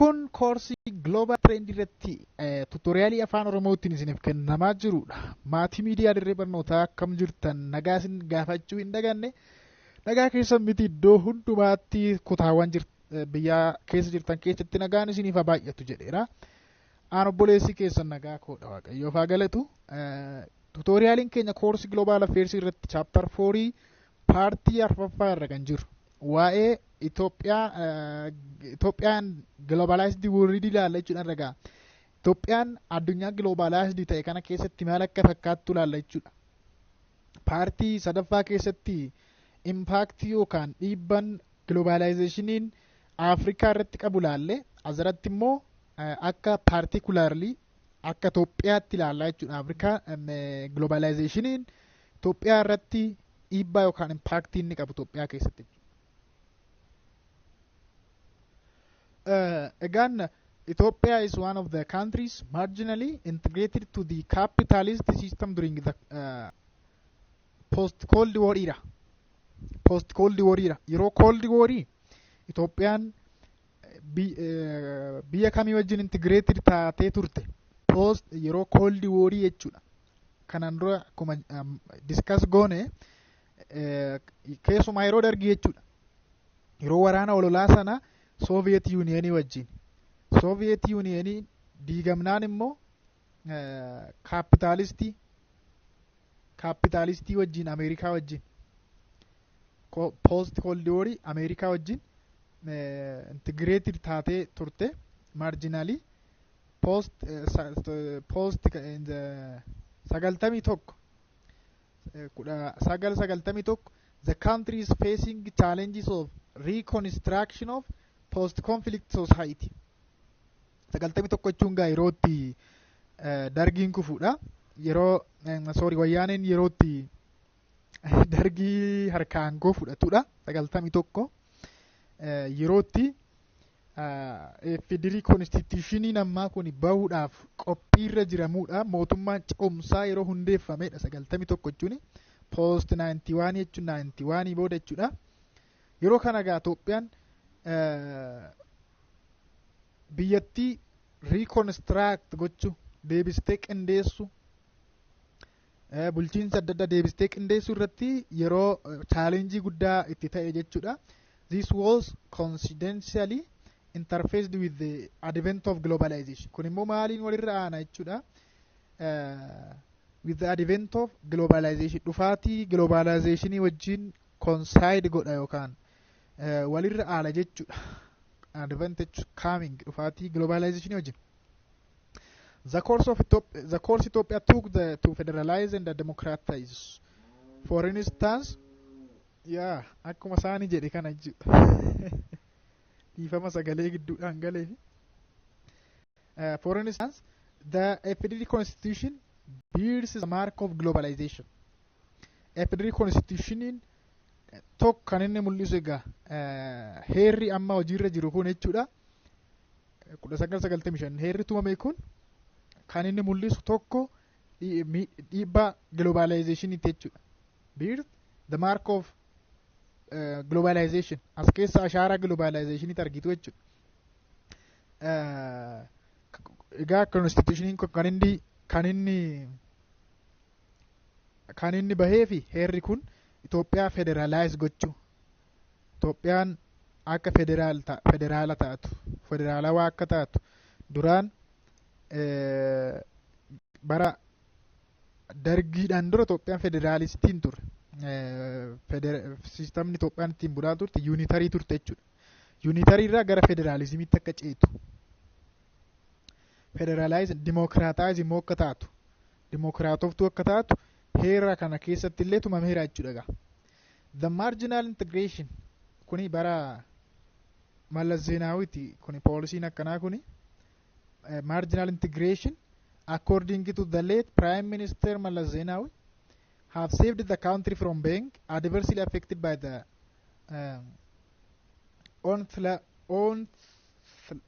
Kun koorsii Global Trend irratti tutorialii Afaan Oromootiin isiniif kennamaa jirudha. Maatii miidiyaa Dirree Barnootaa, akkam jirtan? Nagaa isin gaafachuu hin daganne. Nagaa keessan miti? Iddoo hundumaatti kutaawwan biyya keessa jirtan keessatti nagaan isiniif haa baay'atu jedheera. Aan obboleessi keessan nagaa koodha, Waaqayyoof haa galatu. Tutorialiin keenya koorsii Global Affairs irratti chapter 4, partii arfaffaa irra kan jiru. Waa'ee Itoophiyaa, Itoophiyaan globalized world ilaalla jechuudha ragaa. Itoophiyaan addunyaa globalized ta'e kana keessatti maal akka fakkaattu ilaalla jechuudha. Partii sadaffaa keessatti impactii yookaan dhiibban globalizationiin Afrikaa irratti qabu ilaalle. Asirratti immoo akka particularly akka Itoophiyaatti ilaallaa jechuudha. Afrikaa globalizationiin Itoophiyaa irratti dhiibbaa yookaan impactii inni qabu Itoophiyaa keessatti. Egaan Ethiopia is one of the countries marginally integrated to the capitalist system during the post Cold War era. Post Cold War era. Yeroo Cold War Itoophiyaan biyya kamii wajjin integrated taatee turte? Post yeroo Cold War jechuudha. Kanaan dura akkuma discuss goone, keessumaa yeroo Dargii jechuudha. Yeroo waraana ololaa sana Soviet Unionii wajjin. Soviet Unionii diigamnaan immoo kaapitaalistii wajjin, Ameerikaa wajjin, post Cold War Ameerikaa wajjin integrated taatee turte marginally. Post 91, 1991, the country is facing challenges of reconstruction of post conflict society. 91 jechuun gaa yeroo itti Dargiin kufuudha, yeroo, sorry, Wayyaaneen yeroo itti Dargii harka aangoo fudhatudha. 91 yeroo itti FDRE constitutioniin ammaa kun bahuudhaaf qophiirra jiramuudha, mootummaan ce'umsaa yeroo hundeeffamedha. 91 jechuun post 91 jechuun 91 booda jechuudha. Yeroo kana gaa Itoophiyaan biyyattii reconstruct gochuu, deebistee qindeessu, bulchiinsa adda addaa deebistee qindeessuu irratti yeroo challengeii guddaa itti ta'e jechuudha. This was coincidentally interfaced with the advent of globalization. Kun immoo maaliin walirra aana jechuudha? With the advent of globalization, dhufaatii globalizationii wajjin coincide godha yookaan walirra aala jechuudha. Advantage coming, dhufaatii globalizationii wajjin. The course Ethiopia took to federalize and democratize. For instance, yaa akkuma isaanii jedhe kana jechuudha. Dhiifama, sagalee gidduudhaan galeefi. For instance, the FDRE constitution bears the mark of globalization. FDRE constitutioniin tokko kan inni mul'isu egaa heerri amma hojiirra jiru kun jechuudha. 1995 heerri tumame kun kan inni mul'isu tokko dhiibbaa globalizationiiti jechuudha. Bears the mark of globalization. As keessa ashaaraa globalizationiiti argitu jechuudha. Egaa constitutioniin kun kan inni bahee fi heerri kun Itoophiyaa federalize gochuu, Itoophiyaan akka federaala taatu, federaalawaa akka taatu. Duraan bara Dargiidhaan dura Itoophiyaan federaalistiin turre. Systemni Itoophiyaan ittiin bulaa turte unitary turte jechuudha. Unitary irraa gara federaalizimiitti akka ceetu. Federalize, democratize immoo akka taatu, dimokiraatoftuu akka taatu heera kana keessatti illee tumameera jechuudha gaa. The marginal integration kuni bara Mallas Zeenaawiti kuni, policyn akkanaa kuni, marginal integration, according to the late Prime Minister Mallas Zeenaawi, have saved the country from being adversely affected by the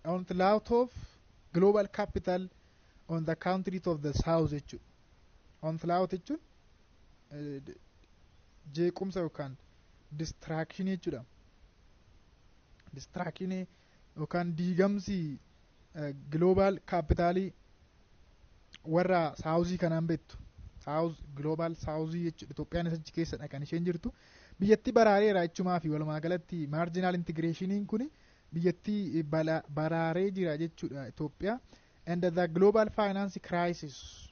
onslaught of global capital on the countries of the south jechuudha. Onslaught jechuun jeequmsa yookaan distraction jechuudha. Distraction yookaan diigamsi global capitalii warra Southii kanaan beektu, South, Global Southii jechuudha. Itoophiyaan achi keessadha kan isheen jirtu. Biyyattii baraareera jechumaa fi walumaa galatti marginal integrationiin kun biyyattii baraaree jira jechuudha Itoophiyaa. And the global finance crisis,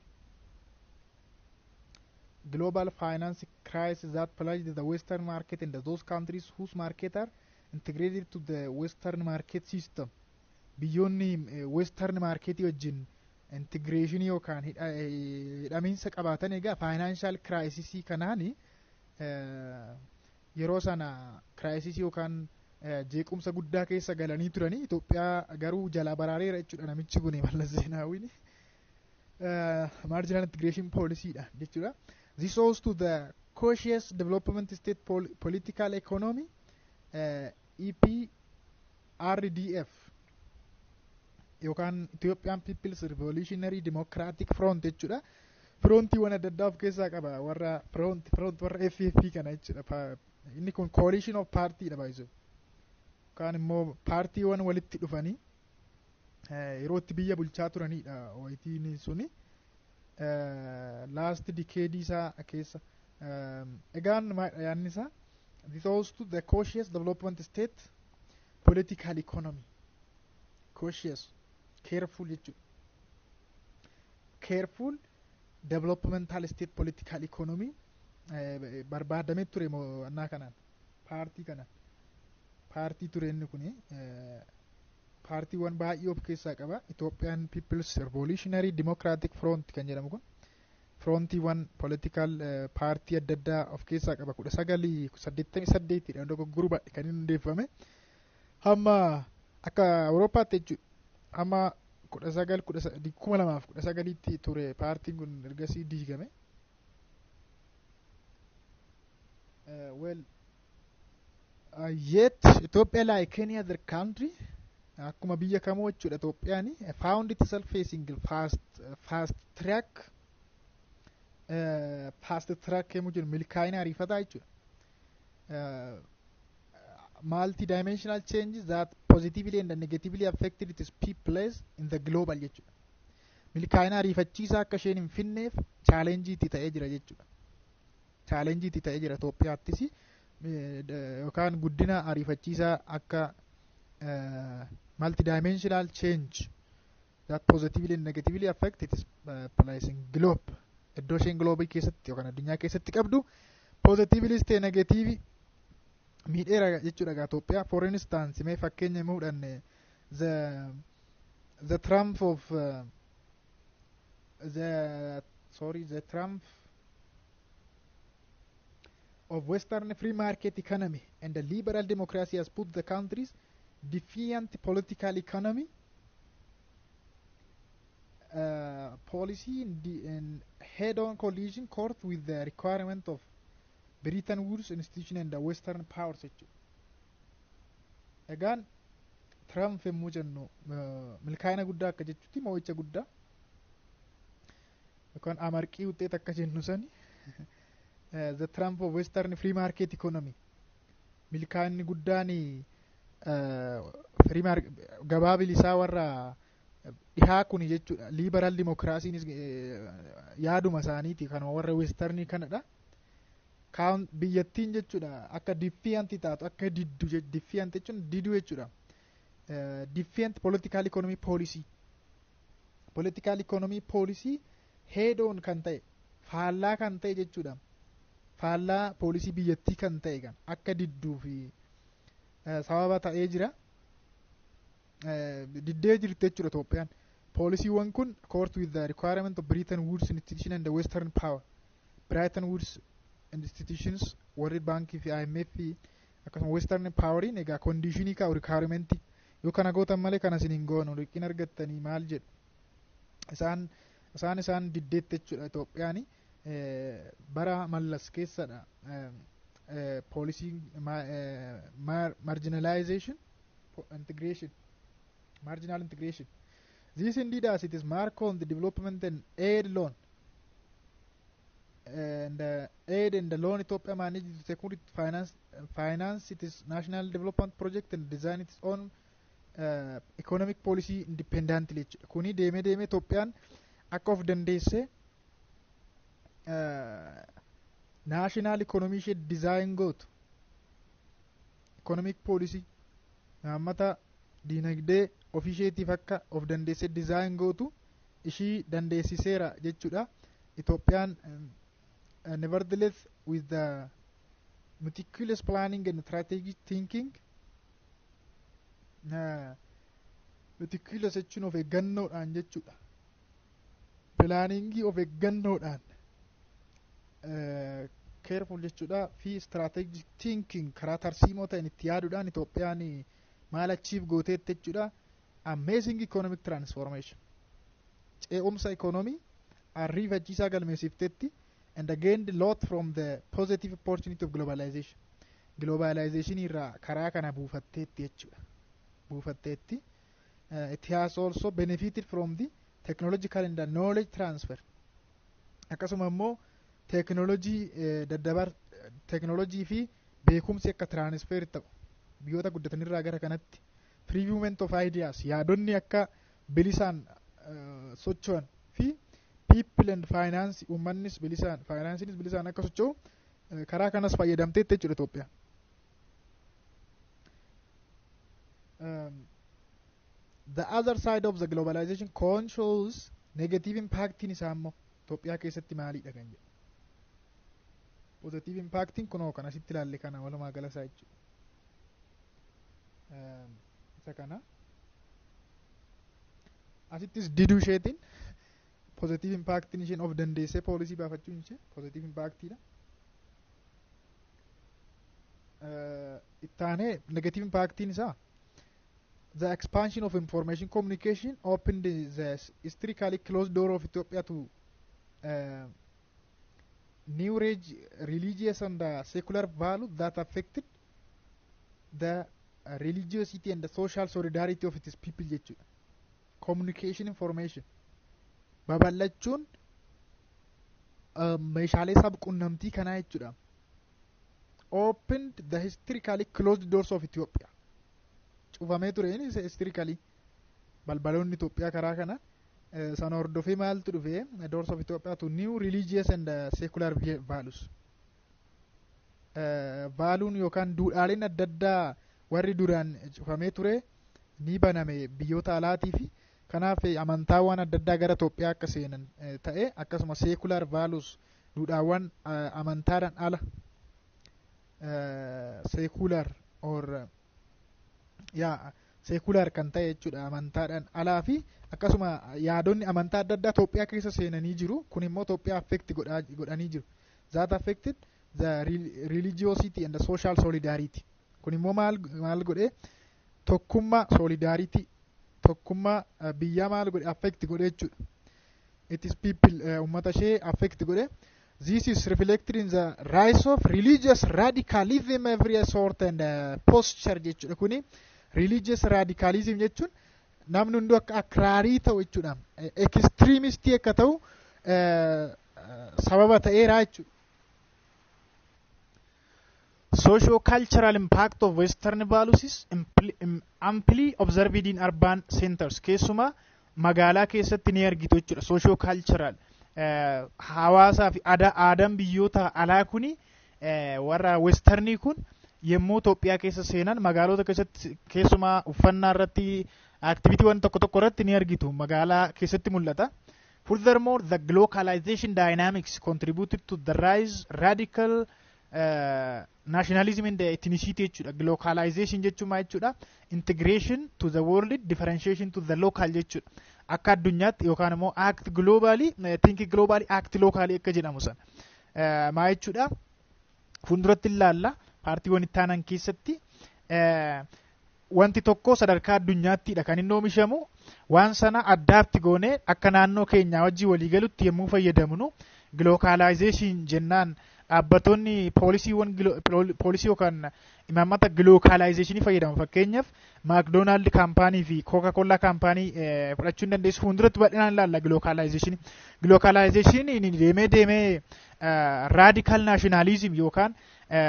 global finance crisis that plunged the Western market and those countries whose market are integrated to the Western market system. Biyyoonni Western market wajjin integration yookaan hidhamiinsa qabaatan egaa financial crisis kanaani yeroo sana crisis yookaan jeequmsa guddaa keessa galanii turanii. Itoophiyaa garuu jalaa baraareera jechuudha namichi kun, Mallas Zeenaawwiin, marginal integration policy dha jechuudha. This owes to the cautious development state political economy, EPRDF yookaan Ethiopian People's Revolutionary Democratic Front jechuudha. Frontiiwwan adda addaa of keessaa qaba, warra front warra FF kana jechuudha. Inni kun coalition of party dha baay'isuu, yookaan immoo paartiiwwan walitti dhufanii yeroo itti biyya bulchaa turanidha wayitiin suni, last decade isaa keessa. Egaan yaadni isaa, this owes to the cautious development state political economy. Cautious, careful jechuudha. Careful developmental state political economy barbaadamee ture mo'annaa kanaan, paartii kanaan. Paartii ture inni kun, paartiiwwan baay'ee of keessaa qaba. Ethiopian People's Revolutionary Democratic Front kan jedhamu kun frontiiwwan political paartii adda addaa of keessaa qaba. 1988dha, dogoggoruu baadhe, kan inni hundeeffame. Hamma akka Awurooppaatti jechuudha, hamma kudha sagal 2019tti ture paartiin kun, ergasii diigame. Well, yet Ethiopia, like any other country, akkuma biyya kamuu jechuudha, Itoophiyaan found itself facing fast track yemmuu jennu milkaa'ina ariifataa jechuudha. Multi-dimensional changes that positively and negatively affected its place in the global jechuudha. Milkaa'ina ariifachiisaa akka isheen hin finneef challenge itti ta'ee jira jechuudha. Challenge itti ta'ee jira Itoophiyaattis, yookaan guddina ariifachiisaa akka multi-dimensional change that positively and negatively affect its place in globe, iddoo isheen globe keessatti yookaan addunyaa keessatti qabdu positively ta'e negative miidheera jechuudha gaa Itoophiyaa. For instance, mee fakkeenya himuu fudhanne, the triumph of the sorry the triumph of Western free market economy and the liberal democracy has put the country's defiant political economy policy in head-on collision course with the requirement of Bretton Woods institution and the Western powers jechuudha. Egaan triumph yommuu jennu milkaa'ina guddaa akka jechuutti, mo'icha guddaa yookaan amarqii wuxeet akka jennu sani. The triumph of Western free market economy, milkaa'inni guddaan free market, gabaa bilisaa warra dhihaa kuni jechuudha. Liberal democracynis yaaduma isaaniiti, kanuma warra Westernii kanadha. Kaan biyyattiin jechuudha akka defiant taatu, akka diddu. Defiant jechuun diduu jechuudha. Defiant political economy policy, political economy policy head on kan ta'e, faallaa kan ta'e jechuudha. Faallaa poolisii biyyattii kan ta'e kan akka didduu fi sababa ta'ee jira. Diddee jirti jechuudha Itoophiyaan. Poolisiiwwan kun court with the requirement of Bretton Woods institution and the Western power. Bretton Woods institutions, warri baankii fi IMF fi akkasuma Western poweriin egaa conditionii kaa'u, requirement, yoo kana gootan malee kana isin hin goonu, liqqiin argattanii maal jedhu. Isaan diddeetti jechuudha Itoophiyaan bara Mallas keessadha. Poolisiin marginalization integration, marginal integration. This indeed, as it is mark on the development and aid loan and aid and the loan Ethiopia managed to secure it finance its national development project and design its own economic policy independently jechuudha. Kuni deemee deemee Itoophiyaan akka of dandeessee national economy ishee design gootu, economic policy, imaammata diinagdee ofii isheetiif akka of dandeessee design gootu ishii dandeessiseera jechuudha. Itoophiyaan, nevertheless, with the meticulous planning and strategic thinking, meticulous jechuun of eeggannoodhaan jechuudha, planningii of eeggannoodhaan, careful jechuudha, fi strategic thinking, karaa tarsiimoo ta'een itti yaaduudhaan Itoophiyaan maal achieve gooteetti jechuudha? Amazing economic transformation, ce'umsa economy ariifachiisaa galmeessifteetti, and gained lot from the positive opportunity of globalization. Globalization irraa karaa kana buufatteetti jechuudha, buufatteetti. It has also benefited from the technological and the knowledge transfer. Akkasuma immoo teeknolojii daddabar, teeknolojii fi beekumsi akka transfer ta'u biyyoota guddatanirraa gara kanatti, free movement of ideas, yaadonni akka bilisaan socho'an, fi people and finance, uummannis bilisaan, faayinaansiinis bilisaan akka socho'u karaa kanas fayyadamteetti jechuudha Itoophiyaan. The other side of the globalization controls negative impactiin isaa immoo Itoophiyaa keessatti maalidha kan jedhu. Positive impactiin kunoo kan asitti ilaalle kana walumaa gala isaa jechuudha. Isa kana asittis diduu isheetiin positive impactiin isheen of dandeessee policy baafachuun ishee positive impactiidha. Ittaanee negative impactiin isaa, the expansion of information communication opened the historically closed door of Ethiopia to new religious and secular values that affected the religiosity and the social solidarity of its people jechuudha. Communication information babal'achuun meeshaalee sab-qunnamtii kanaa jechuudha. Opened the historically closed doors of Ethiopia. Cufamee ture inni historically balbaloonni Itoophiyaa karaa kana sana hordofee maaltu dhufe? Doors of Ethiopia to new religious and secular values. Valueun yookaan duudhaaleen adda addaa warri duraan cufamee ture ni baname biyyoota alaatii fi kanaaf amantaawwan adda addaa gara Itoophiyaa akka seenan ta'e. Akkasuma secular values, duudhaawwan amantaadhaan ala, secular or yaa secular kan ta'e jechuudha, amantaadhaan alaa fi akkasuma yaadonni amantaa adda addaa Itoophiyaa keessa seenanii jiru. Kun immoo Itoophiyaa affect godhanii jiru, that affected the religiosity and the social solidarity. Kun immoo maal maal godhe? Tokkummaa, solidarity, tokkummaa biyyaa maal godhe? Affect godhe jechuudha. It is people, ummata ishee affect godhe. This is reflected in the rise of religious radicalism every sort and posture jechuudha. Kuni religious radicalism jechuun namni hunduu akka akraarii ta'u jechuudha, extremistii akka ta'u sababa ta'eera jechuudha. Socio-cultural impact of Western values is amply observed in urban centers. Keessumaa magaalaa keessatti ni argitu jechuudha. Socio-cultural hawaasaa fi aadaan biyyoota alaa kuni, warra westernii kun, yommuu Itoophiyaa keessa seenan magaalota keessatti, keessumaa uffannaa irratti, activitywwan tokko tokko irratti ni argitu, magaalaa keessatti mul'ata. Furthermore, the globalization dynamics contributed to the rise radical nationalism and the ethnicity jechuudha. Globalization jechuun maal jechuudha? Integration to the world, differentiation to the local jechuudha. Akka addunyaatti yookaan immoo act globally, think globally, act locally akka jedhamu sana. Maal jechuudha? Fuulduratti ilaalla partiiwwan itti aanan keessatti. Wanti tokko sadarkaa addunyaattiidha kan inni oomishamu. Waan sana addaatti goonee akka naannoo keenyaa wajjin waliigalutti yommuu fayyadamnu globalization jennaan. Dhaabbattoonni policywwan, policy yookaan imaammata globalizationii fayyadamu, fakkeenyaaf McDonald company fi Coca Cola company fudhachuu hin dandeessu. Fuulduratti bal'inaan ilaalla globalizationii. Globalizationiin deemee deemee radical nationalism yookaan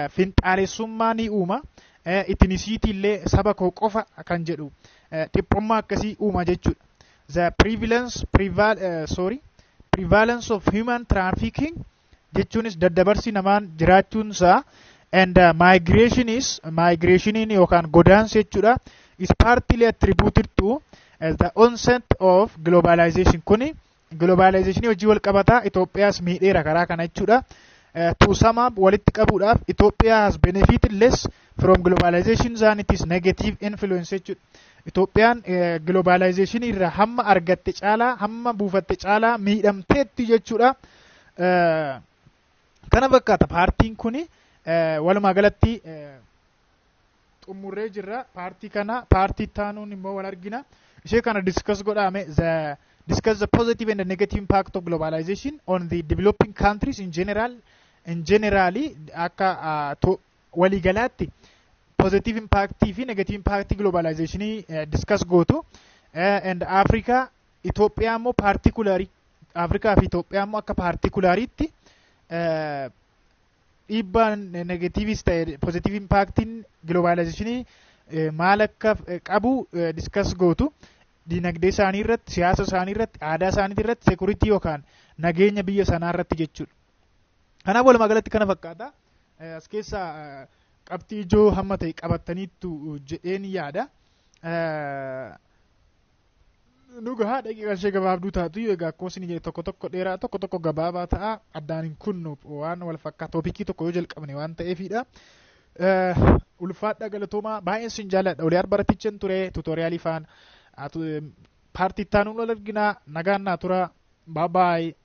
finxaalessummaa ni uuma. Ethnicity illee, saba koo qofa kan jedhu Dhiphummaa akkasii uuma jechuudha. The prevalence preval, sorry, prevalence of human trafficking jechuunis daddabarsi namaan jiraachuunsaa and migration is migrationiin yookaan godaansi jechuudha is partly attributed to the onset of globalization. Kuni globalization hojii wal qabataa Itoophiyaas miidheera karaa kana jechuudha. To sum up, walitti qabuudhaaf, Ethiopia has benefited less from globalization than its negative influence jechuudha. Itoophiyaan globalization irraa hamma argatte caalaa, hamma buufatte caalaa miidhamteetti jechuudha. Kana fakkaata partiin kuni. Walumaa galatti xumurree jirra partii kana. Partii taanuun immoo wal argina. Ishee kana discuss godhame, the discuss the positive and the negative impact of globalization on the developing countries in general. In generally, akka waliigalaatti positive impact fi negative impact globalizationii discuss gootu and Africa, Itoophiyaa immoo particularly, Afrikaa fi Itoophiyaa immoo akka particulariitti dhiibbaan negativeis ta'e positive impactiin globalizationii maal akka qabu discuss gootu, dinagdee isaanii irratti, siyaasa isaanii irratti, aadaa isaanii irratti, security yookaan nageenya biyya sanaa irratti jechuudha. Kanaaf walumaa galatti kana fakkaata. As keessaa qabxii ijoo hamma ta'e qabattaniittu jedheen yaada. Nu gahaa, daqiiqaa ishee gabaabduu taatu. Egaa akkuma isin jedhe, tokko tokko dheeraa, tokko tokko gabaabaa ta'a. Addaan hin kunnu, waan wal fakkaatu topicii tokko yoo jalqabne waan ta'eefidha. Ulfaadha, galatoomaa, baay'een sin jaalladha. Olii baraticha ture tutorialii faan partii itti aanuun wal arginaa. Nagaan naa tura. Bye bye.